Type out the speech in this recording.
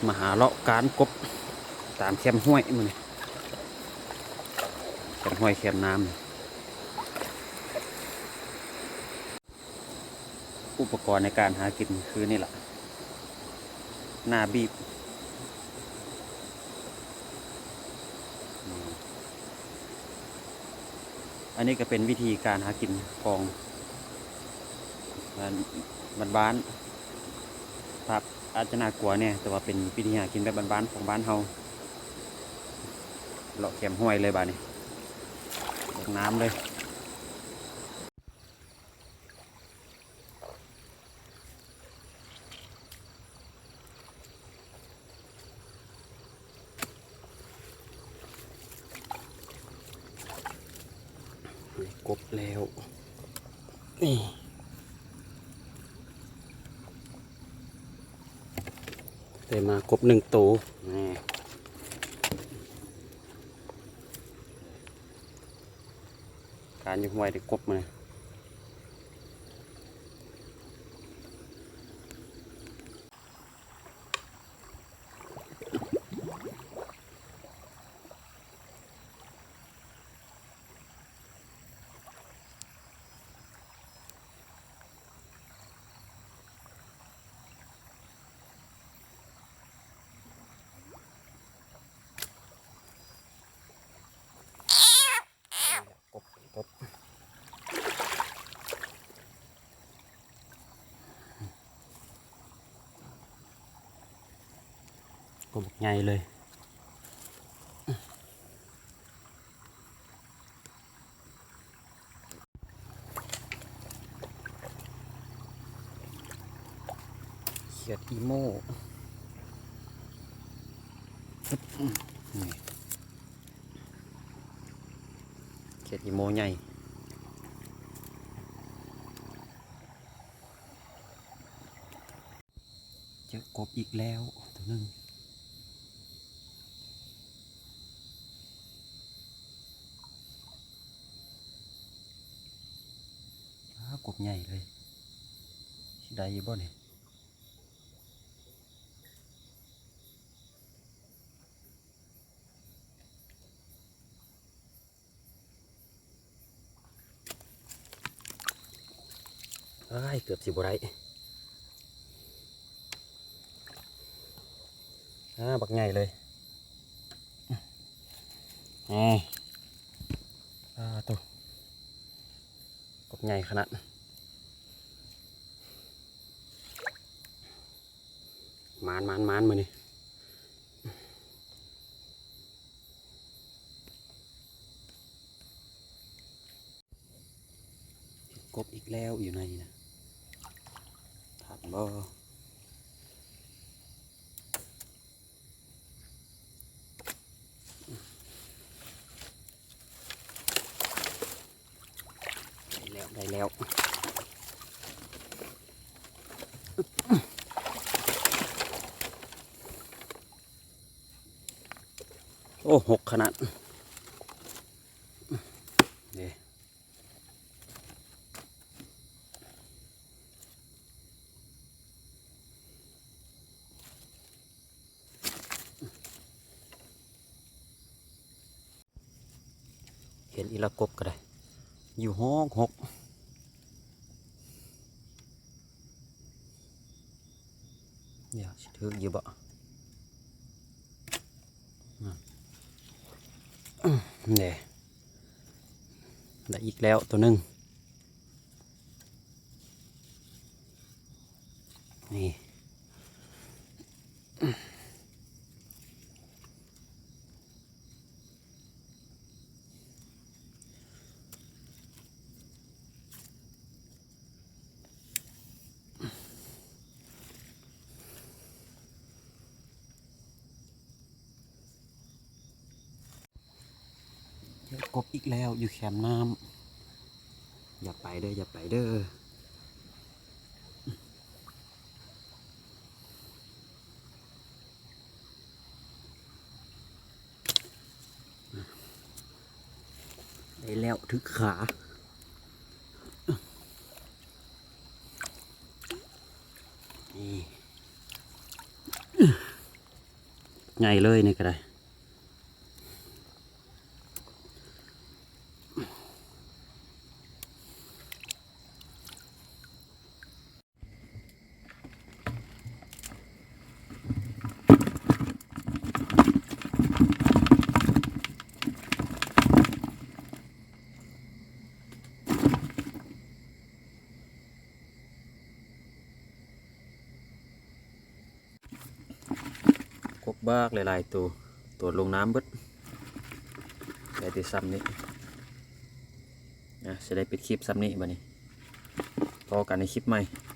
ມາຫາເລາະການກົບຕາມແຄມຫ້ວຍມື້ນີ້ ແຄມຫ້ວຍແຄມນ້ຳ. ອຸປະກອນໃນການຫາກິນຄືນີ້ລະ ໜ້າບີບ. ອັນນີ້ກໍເປັນວິທີການຫາກິນຂອງບ້ານໆ ພາບອາດຈະໜ້າກົວແດ່ ແຕ່ວ່າເປັນວິທີຫາກິນແບບບ້ານໆ ຂອງບ້ານເຮົາ. ເລາະແຄມຫ້ວຍເລີຍບາດນີ້ ລົງນ້ຳເລີຍ. ກົບແລ້ວ ນີ້ ໄດ້ມາກົບໜຶ່ງໂຕ ນີ້. ການຢູ່ຫ້ວຍໄດ້ກົບມາ. ກົບ ກົບ ກົບບັກໃຫຍ່ເລີຍ. ຂຽດອີໂມ ນີ້ ຂຽດອີໂມໃຫຍ່. ເຈີກົບອີກແລ້ວໂຕໜຶ່ງ. ອ້າ ກົບໃຫຍ່ເລີຍ ຊິໄດ້ຢູ່ບໍ່ນີ້? ອ້າຍ ເກືອບຊິບໍ່ໄດ້. ອ້າ ບັກໃຫຍ່ເລີຍ. ນີ້ ອ້າ ໂຕ ກົບໃຫຍ່ຂະໜາດ. ໝານ ໝານ ໝານ ມື້ນີ້. ກົບອີກແລ້ວຢູ່ໃນນີ້ນະ ທັນບໍ່? ໄດ້ແລ້ວ ໄດ້ແລ້ວ. ໂອ້ ຫົກຂະໜາດເດ້. ເຫັນອີ່ລະກົບກໍໄດ້ ຢູ່ຫົກຫົກ. ດຽວຊິຖືກຢູ່ບໍ່? ອືມ ນີ້ ໄດ້ອີກແລ້ວໂຕໜຶ່ງ. ນີ້ ເຈີກົບອີກແລ້ວຢູ່ແຄມນ້ຳ. ຢ່າໄປເດີ ຢ່າໄປເດີ. ໄດ້ແລ້ວ ຖືກຂາ. ນີ້. ໃຫຍ່ເລີຍນີ້ກໍໄດ້. ກົກບາກຫຼາຍໆໂຕ ໂຕລົງນ້ຳເບິດ ໄດ້ແຕ່ຊ່ຳນີ້. ອ່ະ ຊິໄດ້ປິດຄລິບຊ່ຳນີ້ບັດນີ້ ພໍ້ກັນໃນຄລິບໃໝ່.